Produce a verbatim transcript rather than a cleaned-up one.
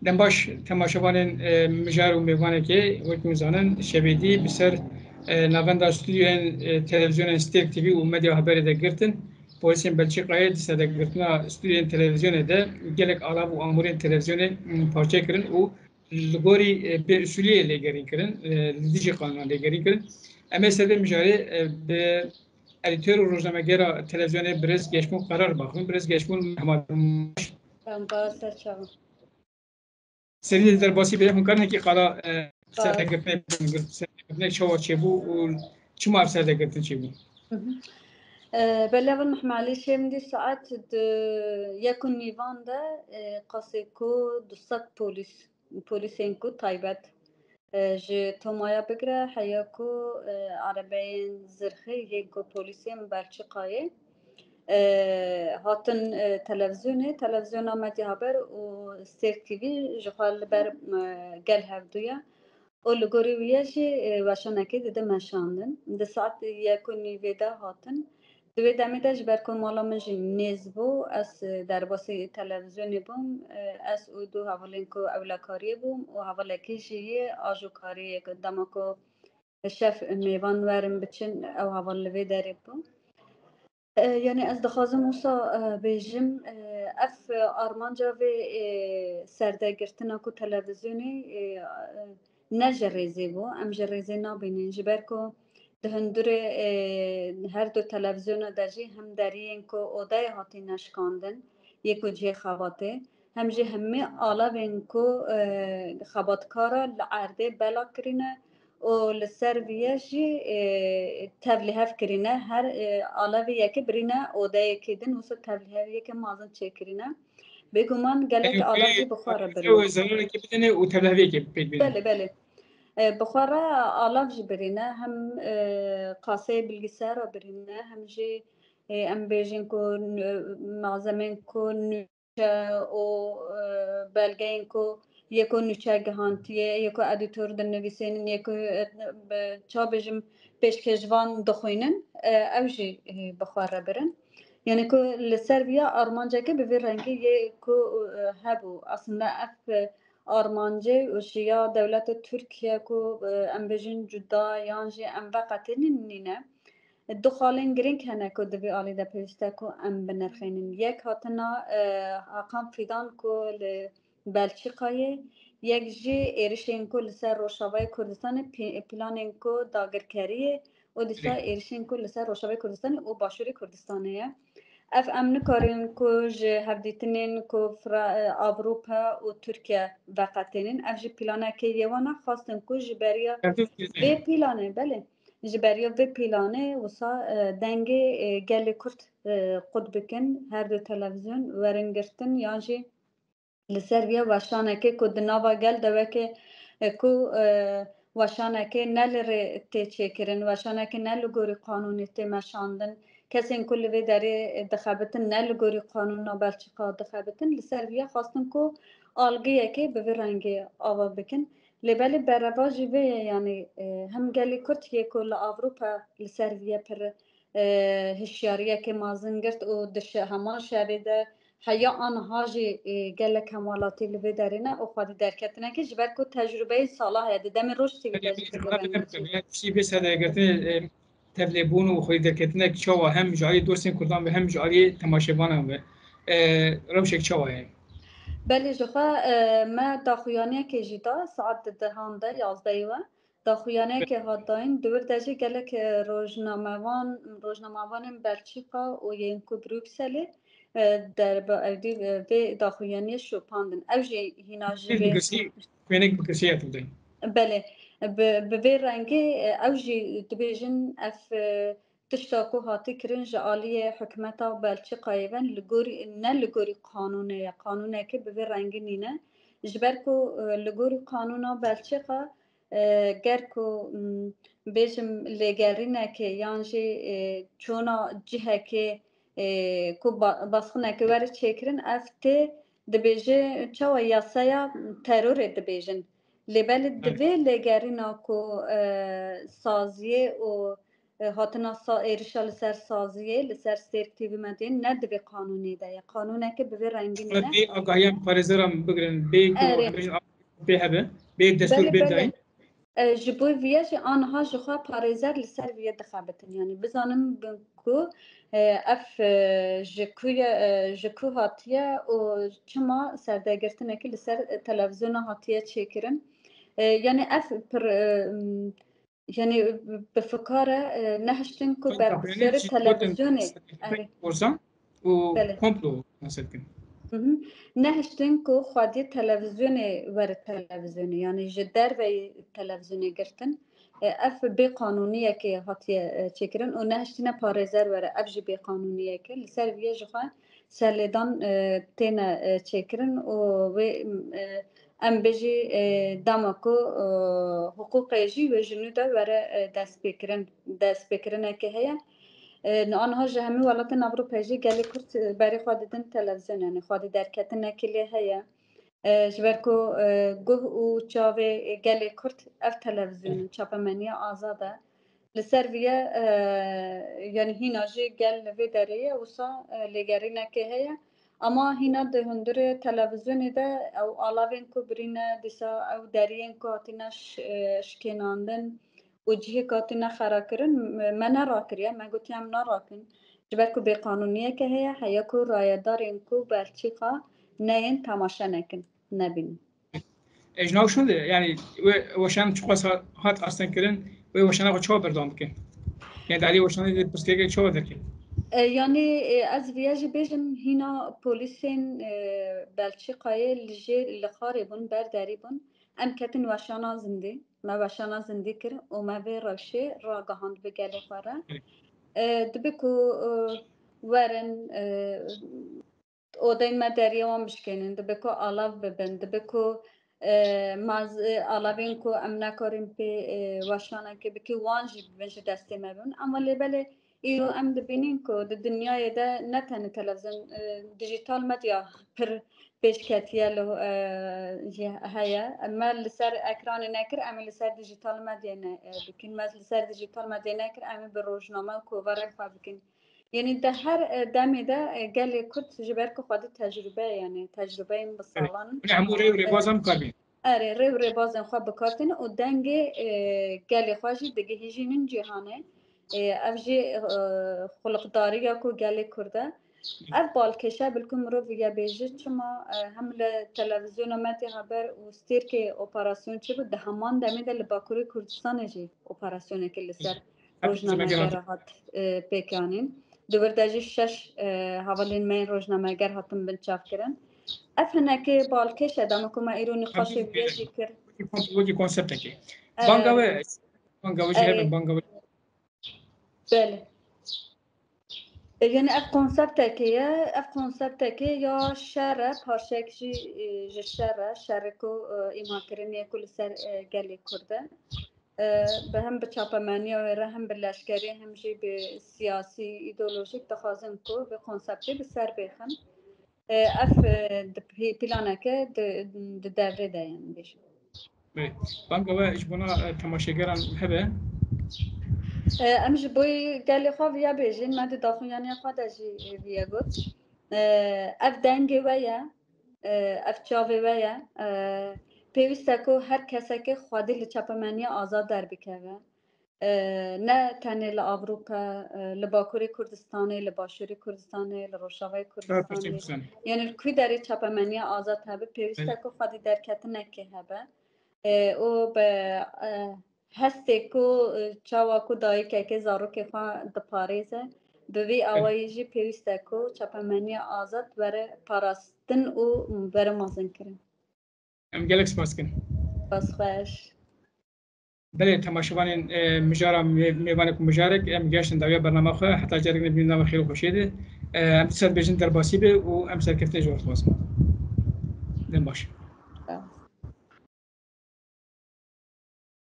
Dem baş temaşevanên, e, mijar û mêvanekê, wek hûn zanin, şevê dî bi ser, e, navenda stûdyoyên, e, televîzyonên Stêrk T V û Medya Haberê de girtin. Polîsên Belçîkayê di serdegirtina stûdyoyên televîzyonê de gelek alav û amûrên televîzyonê, m, parçe kirin û li gorî, e, bêusuliyê lêgerîn kirin, e, li dijî qanûna lêgerîn kirin. Em ê ser vê mijarê, e, bi edîtor û rojnamegera televîzyonê birêz Geşbûn Qerar baxin. Birêz Geşbûn, hema. Em ba ser çavan. Serî derbasî bê, hûn karin hinekî qala, e, Ba- serdegirtinê bidin, serdegirtinê çawa çêbû û çima ev serdegirtin çêbû? Hı hı. E, belê, Evin Mehmelî, şêmdî saet di yek û nîvan de, e, qasê ku du sed polîs, polîsên ku taybet, e, ji Tomaya bigire heya ku, e, erebeyên zirxê yên ku polîsên Belçîkayê, e, hatin, e, televîzyonê, televîzyona Medya Haber û Stêrk T V ji xwe li ber, e, gel hevdu ye. Û li gorî wî ye jî, e, weşanekê dide meşandin. Di saet yek û nîvê de hatin. Di wê demê de ji ber ku mala min jî nêz bû, ez, e, derbasî televîzyonê bûm. E, ez û du hevalên ku ewlekariyê bûm û hevalekî jî yê ajokariyê ku dema ku şev mêvan werin biçin, ew heval li vê derê bû. E, yanî ez dixwazim wisa, e, bêjim, e, ev armanca vê, e, serdegirtina ku televîzyonê, e, e, ne ji rêzê bû, em ji rêzê nabînin. Ji ber ku di hundirê, e, her du televîzyona de jî hem deriyên ku odeyê hatîne şikandin, yê ku cihê xebatê, hem jî hemî alavên ku, e, xebatkara li erdê bela kirîne, û li ser vî ye jî, e, tevlîhev kirîne. Her, e, alavê yekê birîne odeyekê din, wisa tevlîhev yekê mezin çêkirîne. Bêguman gelek Em alav jî bi xwe re birîne. Ew zerarekê bidine û tevliheviyekê pêk bîne. Belê, belê. E, bi xwe re alav jî birîne. Hem, e, qaseyê bilgisayara birîne, hem jî, e, em bêjin ku, e, malzemên ku nû- nûçe û, e, belgeyên ku yê ku nûçe gihantiye, yê ku edîtor dinivîsînin, yê ku, e, bi ça bêjim pêşkêşvan dixwînin, e, ew jî, e, bi xwe re birin. Yanî ku li ser viya armanceke bi vî rengî yê ku, e, hebû. Aslında ev, e, armancê û ji ya dewleta Tirkiye ku, e, em bêjin cuda yan jî em veqetînin nîne. Du xalên girîng hene ku di vî alî de pêwîste ku em binirxînin. Yek hatina, e, Hakan Fidan ku li Belçîkayê, yek jî êrişên ku li ser Rojavayê Kurdistanê pî-, planên ku dagirkeriyê û dîsa Belê. êrişên ku li ser Rojavayê Kurdistanê û Başûrê Kurdistanê ye. Ev em nikarin ku ji hevdîtinên ku Fra-, e, Ewropa û Tirkiye veqetênin. Ev jî planekê yê wan e, xwestin ku ji beriya Ev du vê planê, belê. Ji beriya vê planê wisa, e, dengê, e, gelê Kurd, e, qut bikin, her du televîzyon werin girtin, yan jî li ser viya weşanekê ku di nava gel de weke, e, ku, e, weşanekê ne li rê tê çêkirin, weşanekê ne li gorî qanûnê tê meşandin, kesên ku li vê derê, e, dixebitin, ne li gorî qanûna Belçîka dixebitin, li ser viya xwestin ku algiyekê bi vî rengê ava bikin. Lê belê bereva jî vê ye, yanî, e, hem gelê Kurd yê ku li Ewropa li ser vî ye pir, e, hişyariyeke mezin girt û di şe-, heman şerê de heya aniha jî, e, gelek hemwelatî li vê derê ne û xwedî derketinekê ji ber ku tecrûbeyê sala heye. Di demê roj tî vê Belê, de jî belê, pir belê, girêdayî belê, belê, tiştî vê serdegirtinê, e, tevlêbûn û xwedî derketinek çawa hem ji alî dostên Kurdan ve hem ji alî temaşevanan ve, e, rewşek çawa ye? Belê, ji xwe, e, me daxuyaniyekê jî da saet di dehan de, yazdehê we. Daxuyaniyekê hat dayîn, di wir de jî gelek, e, rojnamevan, rojnamevanên Belçîka û yên ku Brukselê, e, derba-, ew dî, e, vê daxuyaniyê şopandin. Ew jî hîna ji Pêk vê bigirsî, pênek bigirsî ya tevdayîn. Belê, bi, bi vê rengê, e, ew jî dibêjin ev, e, tişta ku hatî kirin ji aliyê hikûmeta Belçîkayê ve li gorî, ne li gorî qanûnê ye, qanûneke bi vê rengî nîne. Ji ber ku, e, li gorî qanûna Belçîka, e, ger ku, m, bêjim lêgerînekê yan jî, e, çûna cihekê, e, ku ba-, basxinekê were çêkirin, ev tê dibêje çawa yasaya terorê dibêjin. Lê belê di Evet. vê lêgerîna ku, e, saziyê û e, hatina sa êrişa li ser saziyê, li ser Stêrk T V Medyayê ne di vê qanûnê de ye. Qanûneke bi vê rengî nîne. Bê agahiyan parêzeran bigirin, bê ku Erê. bêjin pê hebe, bê destûr Belê, bê belê. dayîn. E, ji bo viya jî aniha ji xwe parêzer li ser viya dixebitin. Yanî bizanin bin ku, e, ev, e, ji ku ye, e, ji ku hatiye û çima serdegirtinekî li ser, e, televizyona hatiye çêkirin. E, yanî ev pir, e, m, yanî bi fikare, e, nehiştin ku ber serê televizyonê. Erê. Borzan û Belê. Komplo nas dikin. Hı hı. Nehiştin ku xwedî televizyonê were televizyonê, yanî ji derveyî televizyonê girtin. E, ev bê qanûniyekê hatiye, e, çêkirin û nehiştine parêzer were. Ev jî bê qanûniyek e. Li ser viyê jixwe serlêdan, e, têne, e, çêkirin û wê, e, em bêjî, e, dema ku, e, hiqûqê jî wê ji nû de were, e, destpêkirin, destpêkirinekê heye. E, aniha ji hemî welatên Ewropayê jî gelê Kurd, e, berê xwe didin televizyon, yanî xwedî derketinekê lê heye. E, ji ber ku, e, guh û çavê gelê Kurd ev televizyon in, çapemeniya azad e. Li ser viye, e, yanî hîna jî gel li vê derê ye, wisa, e, lêgerînekê heye. Ama hîna di hundirê televizyonê de ew alavên ku birîne, dîsa ew deriyên ku hatine ş-, e, şikênandin û cihê ku hatine xerakirin, me, me nerakiriye, me gotiye em narakin. Ji ber ku bêqanûniyeke heye, heya ku rayedarên ku Belçîka neyên temaşe nekin, nebînin. E, ji nav şûn de, yanî wê weşan çiqas hat astengkirin, wê weşana xwe çawa berdewam bikin? Yanî di alî weşanê de pirsgirêkê çawa derket? E, yanî, e, ez viya jî bêjim, hîna polîsên, e, Belçîkayê li jê li xarê bûn, ber derî bûn. Em ketin weşana zindî, me weşana zindî kir û me vê rewşê ragihand bi gelê xwe re. E, dibe ku, e, werin, e, odeyên me deriyê wan bişkênin, dibe ku alav bibin, dibe ku, e, maz-, e, alavên ku em nekarin pê, e, weşanekê bikî, wan jî bibin ji destê me bibin. Ama lê belê îro em dibînin ku di dinyayê de ne tenê televizyon, e, dijital medya pir pêşketiye li, e, jî heye. Me li ser ekranê nekir, em ê li ser dijital medyayê ne, e, bikin. Me li ser dijital medyayê nekir, em ê bi rojname û kovarên xwe bikin. Yanî di her, e, demê de, e, gelê Kurd ji ber ku xwedî tecrûbe ye, yanî tecrûbeyên bi salan in. Hûn hemû rê û rêbazan bi kar bînin. Erê, rê û rêbazên xwe bi kar tînin û dengê, e, gelê xwe jî digihîjînin cîhanê. E, ev jî, e, xuliqdariya ku gelê Kurd e. Ev balkêş e, bilkû mirov viya bêje, çima, e, hem li televizyona Medya Haber û Stêrkê operasyon çêbû, di heman demê de li Bakurê Kurdistanê jî operasyonekê li ser rojnameger hat, e, pêkanîn. Di wir de jî şeş, e, hevalên me yên rojnameger hatin binçavkirin. Ev hinekê balkêş e, dema ku me îro nîqaşê vê jî kir. Wekî kon-, wekî konseptekê. E, Banga we, banga we jî erê. Hebe, banga we. Belê. E, yanî ev konseptekê ye, ev konseptekê ya şer e, parçeyek jî, e, ji şer e, şerê ku, e, îmakirinê ku li ser, e, gelê Kurd e. E, bi hem bi çapemeniya wê re, hem bi leşkerî, hem jî bi siyasî, îdeolojîk dixwazin ku vê konseptê bi ser bêxin. E, ev, e, di pî-, planeke di, di devrê de ye, em bêjin. Belê. Banga we ji bona, e, temaşegeran hebe? E, em ji bo gelê xwe viya bêjin, me di daxuyaniya xwe de jî, e, viya got. E, ev dengê we ye, e, ev çavê we ye. E, pêwîst e ku her kesekê xwedî li çapemeniya azad derbikeve. E, ne tenê li Ewropa, e, li Bakurê Kurdistanê, li Başûrê Kurdistanê, li Rojavayê Kurdistanê. Yanî li ku derê çapemeniya azad hebe, pêwîst e ku xwedî derketinekê hebe. E, û bi, e, hestê ku, e, çawa ku dayikekê zarokê xwe diparêze, bi vî awayî jî pêwîst e ku çapemeniya azad were parastin û were mezinkirin. Em gelek spas dikin. Spas xweş. Belê, temaşevanên, e, mijara mê-, mêvanek û mijarek, em gehiştin dawiya bernama xwe, heta carek din nava xêr û xweşiyê de. E, em dîsa dibêjin derbasî be û em serkeftinê ji we dixwazin. Dem baş.